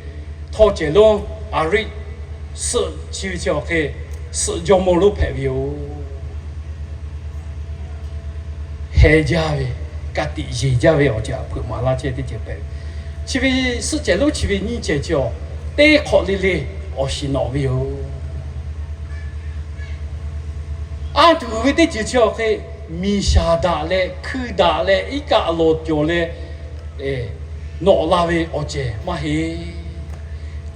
htawˇ cehˬ lonˉ Aˍriˆ suhˆ chi ve chi awˬ hk'e, suhˆ jawˇmawˇ lonˉ hpehꞈ ve yoˬ. Heh jaˇ ve, ka tiꞈ yeˬ jaˇ ve awˬ ceuˬ hpeuꞈ maˍ laˇ chehˇ teˇ ceuˬ hpehꞈ ve. Chi ve suhˆ cehˬ lonˉ chi ve nyiˇ cehˬ chi awˬ, teˇ hk'awꞈ le le awˬ shiˍ nawꞈ ve yoˬ. Anˇ tuˬ ve teˇ ceuˬ chi awˬ hk'e, miˬ shaˍ daꞈ leh hkui daꞈ leh iˉ kaˆ lawˬ cawˬ leh nawꞈ la ve awˬ cehˬ maˇ heˆ.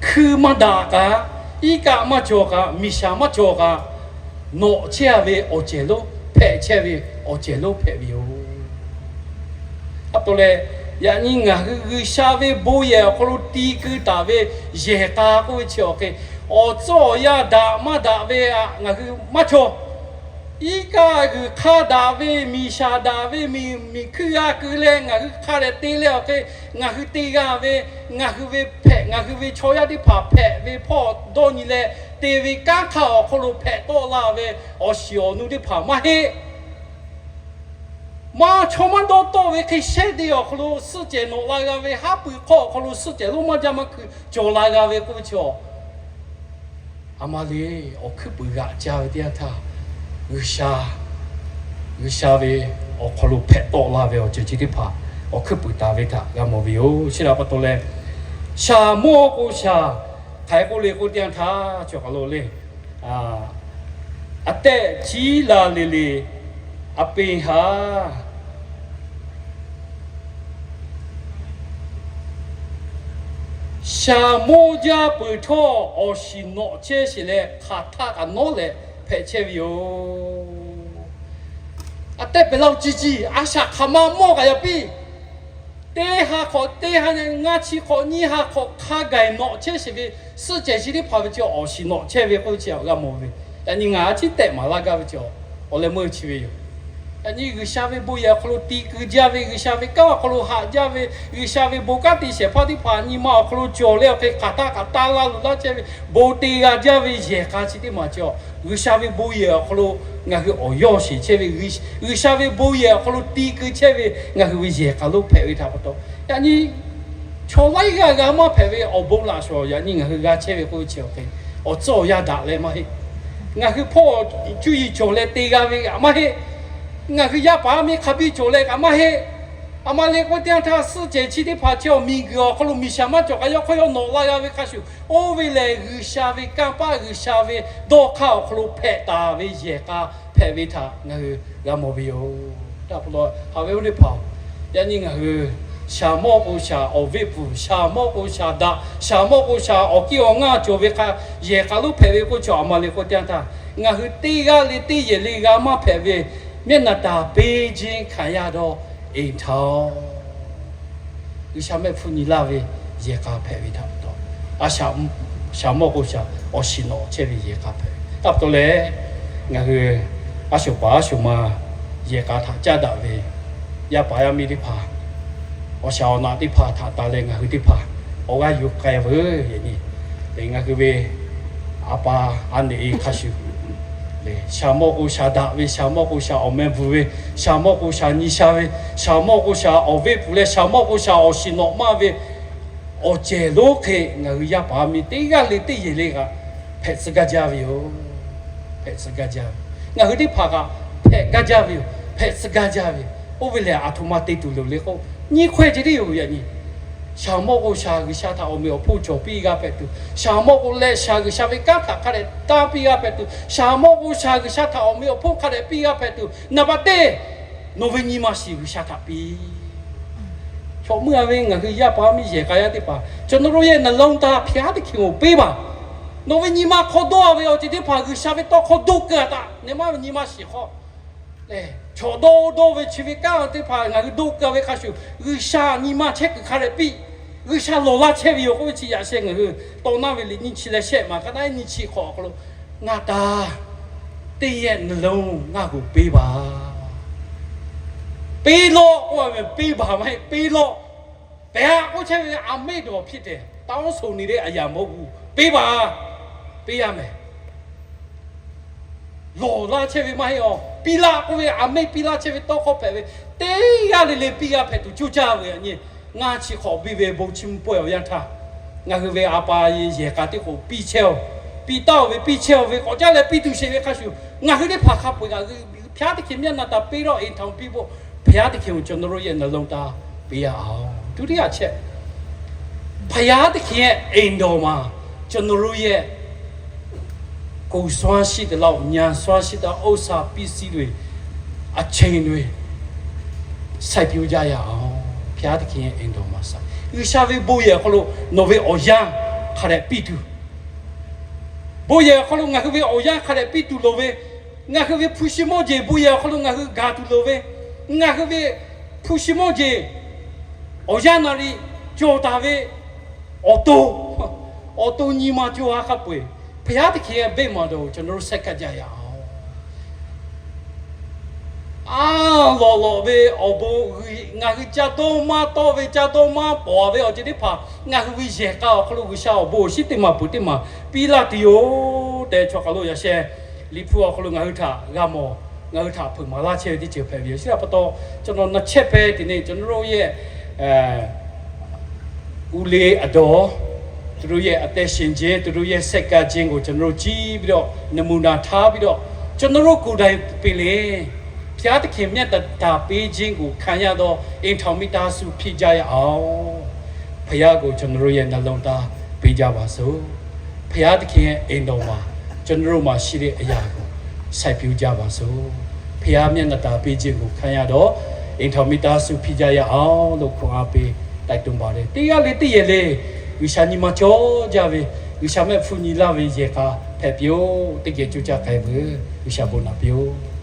Hkui maˇ daꞈ kaꞈ, iˉ kaˆ maˇ cawˬ kaꞈ, miˬ shaˍ maˇ cawˬ kaꞈ, nawꞈ chehˇ ve awˬ cehˬ lonˉ, hpehꞈ chehˇ ve awˬ cehˬ lonˉ hpehꞈ ve yoˬ. A to leh, yaꞈ nyi ngaˬ hui G'uiˬsha ve bon yehˬ awˬ hk'aw lo ti keu taˍ ve yehˬ k'a k'oˆ ve chi awˬ hk'e, awˬ tcuhˉ awˬ yanˇ daꞈ maˇ daꞈ ve aꞈ ngaˬ hui maˇ cawˬ. Iˉ kaˆ g'uiˬ hk'a daꞈ ve, miˬ shaˍ daꞈ ve, miˬ miˬ hkui g'a keu leh ngaˬ hui hk'a dehꞈ te leh awˬ hk'e, ngaˬ hui te g'a ve, ngaˬ hui ve hpehꞈ, ngaˬ hui ve chaw yaˇ teˇ hpaˍ hpehꞈ ve hpawˇ dawˇ nyi leh te ve kanˉ hk'aˇ awˬ hk'aw lo hpehꞈ tawˆ la ve awˬ shiˍ awˬ nu teˇ hpaˍ maˇ heˆ. Maˇ chaw maˇ dawˇ tawˆ ve hk'e shehˉ de awˬ hk'aw lo suhˆ cehˬ nawꞈ la g'a ve, haˉ pui hk'awˇ awˬ hk'aw lo suhˆ cehˬ lonˉ maˇ jaˇ maˇ hkui cawˬ la g'a ve k'oˆ ve chi, a ma le, awˬ hkuiˉ puiˍ g'aꞈ ca ve teˇ yanˇ htaˇ, G'uiˬsha, G'uiˬsha ve awˬ hk'aw lo hpehꞈ tawˆ la ve awˬ ceuˬ chi teˇ hpaˍ awˬ hkuiˉ puiˍ taˍ ve htaꞈ g'a mawˬ ve yoˬ. Chi htaꞈ pa taw leh, shaˍ mawˇ k'o shaˍ, hk'aˬ hk'e k'oˆ le k'oˆ teˇ yanˇ htaˇ cawˬ kaˬ lo le, a tehˆ ciˉ la le le, a peˇ haˉ shaˍ mawˇ jaˇ peuˬ htawˇ, awˬ shiˍ nawꞈ chehˇ sheˍ leh hk'aˬ htaˆ kaꞈ nawˉ leh hpehꞈ chehˇ ve yoˬ. A tehˆ pehˍ laˇ-oˬ, ciˇ ciˇ a shaꞈ hk'aˬ ma mawˇ kaꞈ yaꞈ piˇ, teˇ ha hk'awꞈ teˇ ha, ngaˇ chi hk'awꞈ nyiˇ ha hk'awꞈ hk'a gaˬ nawꞈ chehˇ sheˍ ve suhˆ cehˬ chi teˇ hpaˍ ve chi awˬ shiˍ nawꞈ chehˇ ve k'oˆ ve chi g'a mawˬ ve. Yaꞈ nyi ngaˬ a ciˉ tehꞈ maˍ laˇ gaˇ ve chi, awˬ leh meuˇ chi ve yoˬ. Yaꞈ nyi G'uiˬsha ve bon yehˬ awˬ hk'aw lo ti keu jaˇ ve, G'uiˬsha ve kanˉ awˬ hk'aw lo haꞈ jaˇ ve, G'uiˬsha ve bon kanˉ te shehˍ hpaˇ teˇ hpaˍ nyi ma awˬ hk'aw lo cawˬ leh awˬ hk'e hk'aˬ htaˆ kaꞈ taˇ laˇ lo laˇ chehˇ ve, bon te g'a jaˇ ve yehˬ k'a chi teˇ maˬ chi, G'uiˬsha ve bon yehˬ awˬ hk'aw lo ngaˬ hui awˬ yawˇ sheˍ chehˇ ve, G'uiˬsha ve bon yehˬ awˬ hk'aw lo ti keu chehˇ ve ngaˬ hui ve yehˬ k'a lonˉ hpehꞈ ve htaꞈ pa taw, yaꞈ nyi chaw laiˉ g'aˇ g'a maˇ hpehꞈ ve awˬ bon laꞈ shawˍ yaꞈ nyi ngaˬ hui g'a chehˇ ve k'oˆ ve chi awˬ hk'e, awˬ tcuhˉ awˬ yanˇ daꞈ leh maˇ heˆ. Ngaˬ hui hpawˇ cuˇ yiˍ cawˬ leh te g'a ve kaꞈ maˇ heˆ. Ngaˬ hui yaˇ paˍ yaˇ miˇ hk'a biˇ cawˬ leh kaꞈ maˇ heˆ. A ma le k'oˆ teˇ yanˇ htaˇ, suhˆ cehˬ chi teˇ hpaˍ chi awˬ miˬguiˬ awˬ hk'aw lo miˬ shaˍ maˇ cawˬ kaꞈ yawˇ hk'aw yawˇ nawꞈ la g'a ve hk'a shuˍ, oˇ ve lehˬ G'uiˬsha ve kanˇ paˆ, G'uiˬsha ve dawˇ hk'aˇ awˬ hk'aw lo hpehꞈ taˍ ve yehˬ k'a hpehꞈ ve htaꞈ ngaˬ hui g'a mawˬ ve yoˬ. Htaꞈ pa taw, haꞈ ve oˇ teˇ hpaˍ, yaꞈ nyi ngaˬ hui shaˍ mawˇ k'o shaˍ awˬ veˆ pfuhˍ, shaˍ mawˇ k'o shaˍ daꞈ, shaˍ mawˇ k'o shaˍ awˬ kiˇ awˬ ngaˇ cawˬ ve hk'a, yehˬ k'a lonˉ hpehꞈ ve k'oˆ chi, a ma le k'oˆ teˇ yanˇ htaˇ, ngaˬ hui teˇ g'aˇ le teˇ yehˬ le g'a maˇ hpehꞈ ve မျက်နှာသာပေးခြင်း ခံရသော အိမ်ထောင် G'uiˬsha mehˆ hpfuhˇ nyi laˇ ve yehˬ k'a hpehꞈ ve htaꞈ pa taw, a shaˍ mawˇ k'o shaˍ awˬ shiˍ nawꞈ chehˇ ve yehˬ k'a hpehꞈ ve htaꞈ pa taw leh, ngaˬ hui a shuˍ paˍ a shuˍ ma yehˬ k'a htaꞈ caˇ daꞈ ve yaˇ paˍ yaˇ miˇ teˇ hpaˍ, awˬ shaˍ awˬ naꞈ teˇ hpaˍ htaꞈ tanˬ leh ngaˬ hui teˇ hpaˍ awˬ g'aˇ yuˬ k'ai veuˬ. Yaꞈ nyi ngaˬ hui ve a pa a neꞈ e hk'a shuˍ shaˍ mawˇ k'o shaˍ daꞈ ve, shaˍ mawˇ k'o shaˍ awˬ meh bvuhˬ ve, shaˍ mawˇ k'o shaˍ nyi sha ve, shaˍ mawˇ k'o shaˍ awˬ veˆ pfuhˍ leh shaˍ mawˇ k'o shaˍ awˬ shiˍ nawꞈ maˇ ve awˬ cehˬ lonˉ hk'e ngaˬ hui yaˇ paˍ yaˇ miˇ teˇ g'aˇ le teˇ yehˬ le kaꞈ hpehꞈ tcuh gaˇ jaˇ ve yoˬ. hpehꞈ tcuh gaˇ jaˇ ve. Ngaˬ hui teˇ hpaˍ kaꞈ hpehꞈ gaˇ jaˇ ve yoˬ. Hpehꞈ tcuh gaˇ jaˇ ve. Oˇ ve lehˬ, aˬ htoꞈ ma te tuˬ loˍ le k'o, nyi hkawehˇ ce teˇ yoˬ yaꞈ nyi. Shaˍ mawˇ k'o shaˍ G'uiˬsha htaꞈ awˬ meꞈ awˬ hponˇ cawˬ piˇ g'a hpehꞈ tuˬ, shaˍ mawˇ k'o leh shaˍ G'uiˬsha ve kanˉ htaꞈ hk'a dehꞈ tanˇ piˇ g'a hpehꞈ tuˬ, shaˍ mawˇ k'o shaˍ G'uiˬsha htaꞈ awˬ meꞈ awˬ hponˇ hk'a dehꞈ piˇ g'a hpehꞈ tuˬ, naˍ baꞈ teˇ nawˬ ve nyi ma shiˍ G'uiˬsha htaꞈ piˇ. Chaw meuˇ a ve ngaˬ hui yaˇ paˍ miˇ yehˬ k'a yaˇ teˇ hpaˍ, ကျွန်တော်တို့ရဲ့ နှလုံးသား ဘုရားသခင်ကို ပေးပါ. Nawˬ ve nyi ma hk'aw dawˇ ve awˬ ceuˬ teˇ hpaˍ G'uiˬsha ve tawˇ hkawˇ doˆ keu a taꞈ nehˬ maˇ ve nyi ma shiˍ hk'aw lehˬ, chaw dawˇ dawˇ ve chi ve kanˉ teˇ hpaˍ ngaˬ hui doˆ keu ve hk'a shuˍ, G'uiˬsha nyi ma chehˇ kuiˬ hk'a dehꞈ piˇ, G'uiˬsha lawˬ laˇ chehˇ ve yoˬ k'oˆ ve chi yaꞈ sheh ngaˬ hui tawˇ naˇ ve liꞈ nyiˇ chi leh shehˆ maˬ ka naˉ nyiˇ chi hk'awꞈ awˬ hk'aw lo, ငါ့သား, သင့်ရဲ့ နှလုံး ငါ့ကို ပေးပါ. ပေးလော့ k'oˆ ve, ပေးပါ maˇ heˆ, ပေးလော့. ပေး k'oˆ chehˇ ve အမိန့်တော် ဖြစ်တယ်, တောင်းဆိုနေတဲ့အရာ မဟုတ်ဘူး. ပေးပါ, ပေးရမယ်. Lawˬ laˇ chehˇ ve maˇ heˆ awˬ, piˇ laˇ k'oˆ ve အမိန့် piˇ laˇ chehˇ ve tawˇ hkawˇ hpehꞈ ve, teˇ g'aˇ le le piˇ g'a hpehꞈ tuˬ coˇ caˇ ve yaꞈ nyi. Ngaˇ chi hk'awꞈ biˇ ve bon chiˇ mvuh pawehˇ awˬ yanˇ htaˇ, ngaˬ hui ve a pa yehˬ k'a teˇ k'o piˇ chehˇ oˬ, piˇ taˍ oˬ ve piˇ chehˇ oˬ ve k'awꞈ caˇ leh piˇ tuˬ sheˍ ve hk'a shuˍ, ngaˬ hui teˇ hpaˍ hk'a peu-eˬ ngaˬ hui ဘုရားသခင်မျက်နှာသာ ပေးတော့ အိမ်ထောင်ပြုဖို့ ဘုရားသခင်ကို ကျွန်တော်တို့ရဲ့ နှလုံးသား ပေးရအောင်. ဒုတိယအချက်, ဘုရားသခင်ရဲ့ အိမ်တော်မှာ ကျွန်တော်တို့ရဲ့ ကိုယ်စွမ်းရှိသလောက် ဉာဏ်စွမ်းရှိသလောက် ဥစ္စာပစ္စည်းတွေ အချိန်တွေ စိုက်ပျိုးကြရအောင်. ဘုရားသခင်ရဲ့ အိမ်တော်မှာ စိုက်, G'uiˬsha ve bon yehˬ awˬ hk'aw lo nawˬ ve awˬ yanˇ hk'a dehꞈ piˇ tuˬ, bon yehˬ awˬ hk'aw lo ngaˬ hui ve awˬ yanˇ hk'a dehꞈ piˇ tuˬ loˍ ve, ngaˬ hui ve hpu shi mawˇ jeˬ bon yehˬ awˬ hk'aw lo ngaˬ hui gaˬ tuˬ loˍ ve, ngaˬ hui ve hpu shi mawˇ jeˬ awˬ yanˇ naˍ riˍ cawˬ taˍ ve awˬ to, awˬ to nyi ma cawˬ ha hk'a peu-eˬ, ဘုရားသခင်ရဲ့ ဗိမာန်တော်ကို ကျွန်တော်တို့ ဆက်ကပ်ကြရအောင်. A lawꞈ lawꞈ ve awˬ bon, ngaˬ hui ca dawˇ maˇ tawˆ ve, ca dawˇ maˇ pawˍ ve awˬ ceuˬ teˇ hpaˍ ngaˬ hui ve yehˬ k'a awˬ hk'aw lo G'uiˬsha awˬ bon awˬ shinˉ teˇ maˬ peuˬ teˇ maˬ piˇ laˇ tuˬ yoˬ tehꞈ, chaw hk'aˬ lo yaꞈ sheh Liꞈ hpu awˬ hk'aw lo ngaˬ hui htaꞈ g'a mawˬ, ngaˬ hui htaꞈ hpeuꞈ maˍ laˇ chehˇ ve teˇ ceuˬ hpehꞈ ve yoˬ. Chi htaꞈ pa taw, ကျွန်တော် နှစ်ချက်ပဲ ဒီနေ့ ကျွန်တော်တို့ရဲ့ ဦးလေးအဒေါ် သူတို့ရဲ့ အသက်ရှင်ခြင်း သူတို့ရဲ့ ဆက်ကပ်ခြင်းကို ကျွန်တော်တို့ ကြည့်ပြီးတော့ နမူနာထားပြီးတော့ ကျွန်တော်တို့ကိုယ်တိုင်ပင်လျှင် ဘုရားသခင်မျက်နှာသာပေးခြင်းကို ခံရသော အိမ်ထောင်မိသားစု ဖြစ်ကြရအောင်။ ဘုရားကို ကျွန်တော်တို့ရဲ့ နှလုံးသား ပေးကြပါစို့။ ဘုရားသခင်ရဲ့ အိမ်တော်မှာ ကျွန်တော်တို့မှာရှိတဲ့ အရာကို စိုက်ပျိုးကြပါစို့။ ဘုရားမျက်နှာသာပေးခြင်းကို ခံရသော အိမ်ထောင်မိသားစု ဖြစ်ကြရအောင်လို့ ခွန်အားပေး တိုက်တွန်းပါတယ်။ Teˇ g'aˇ le teˇ yehˬ le G'uiˬsha nyi ma cawˬ jaˇ ve, G'uiˬsha mehˆ hpfuhˇ nyi laˇ ve yehˬ k'a hpehꞈ piˇ-oˬ. Teˇ geh coˇ caˇ k'ai veuˬ. G'uiˬsha bon naꞈ piˇ-oˬ.